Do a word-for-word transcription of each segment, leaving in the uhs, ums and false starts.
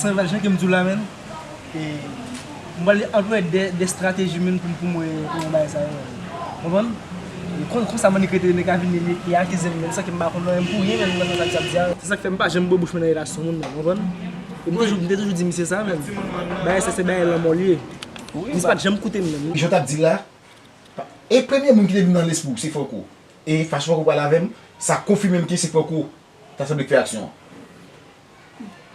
Jan ke m di w la, menn, e, m pral anplwaye de, de estrateji, menn, pou, pou mwen, pou mwen bay sa yo, menn. Konprann? E kon, konsa, m annik rete, nèg ka vini, li, li akize m, menn, san ke m pa konn anyen pou rien, menn, nan sa l ap di a. Se sa k fè m pa janm ouvri bouch mwen nan relasyon moun, menn, konprann? E m toujou, m te toujou di misye sa, menn. Bagay sa, se bagay lanmò li ye. Misye pa t janm koute m, menn. Jan w t ap di la, e premye moun ki te vin nan lespri w, se Franco. E fason Franco pale avè m, sa konfime m ke se Franco ta sanble k fè aksyon an.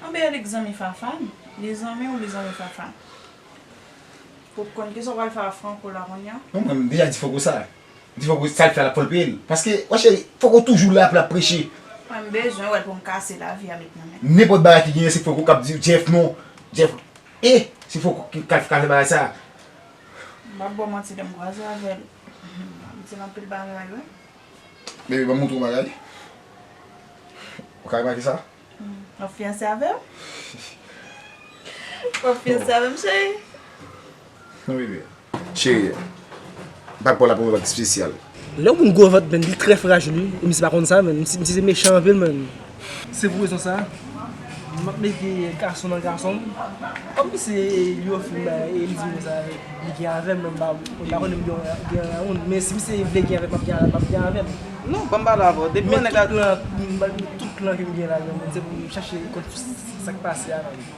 Anben, li k zanmi Fafan. Li zanmi w, li zanmi Fafan. Pou w konn kisa w pral fè a Franco la kounye a. Non, mwen, m deja di Franco sa. M di Franco sa l fè a, l ap fè l peye l. Paske, wè cheri, Franco toujou la pou l ap preche. Mwen, m bezwen wè l pou m kase lavi a met nan men l. Nenpòt bagay ki genyen, se Franco k ap di Jeff non. Jeff, e, se Franco ki ka, ka fè bagay sa. M p ap ba w manti, lè m kwaze avè l, m di l anpil bagay, wi. Bebe, ban m montre w bagay. Ou ka remake sa? W ap fiyanse avè m? W ap fiyanse avè m, cheri? Non, bebe. Cheri, bag pa w la pou mwen bag espesyal. Lè yon moun gwo vant, menn, li trè frajil, wi. E misye pa konn sa, menn. Misye, misye se mechan anpil, menn. Se pou rezon sa a, m ap mete gason nan gason m. Kòm misye li ofri m bagay e li di m konsa li gen avè m, men m pa, m pa konnen m gen, gen anyen moun. Men si misye vle gen avè m, m ap gen, m ap gen avè m. Non, ban m pale avè w. Depi yon nèg la. Men tout plan, tout plan ke m gen la, menn, se pou m chache kont sa k pase a, menn.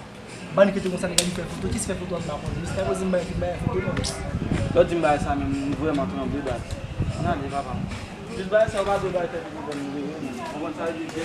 Bann ki te konsa nèg la li fè foto, kis fè foto an m pa konnen. Misye ta poze m bay, bay foto non. Lè w di m bagay sa menm, m vrèman tranble baz. Ann ale papa m. Jis bagay sa yo pa dwe bay tèt ou pwoblèm nou rele menm. Ou konprann sa vle di?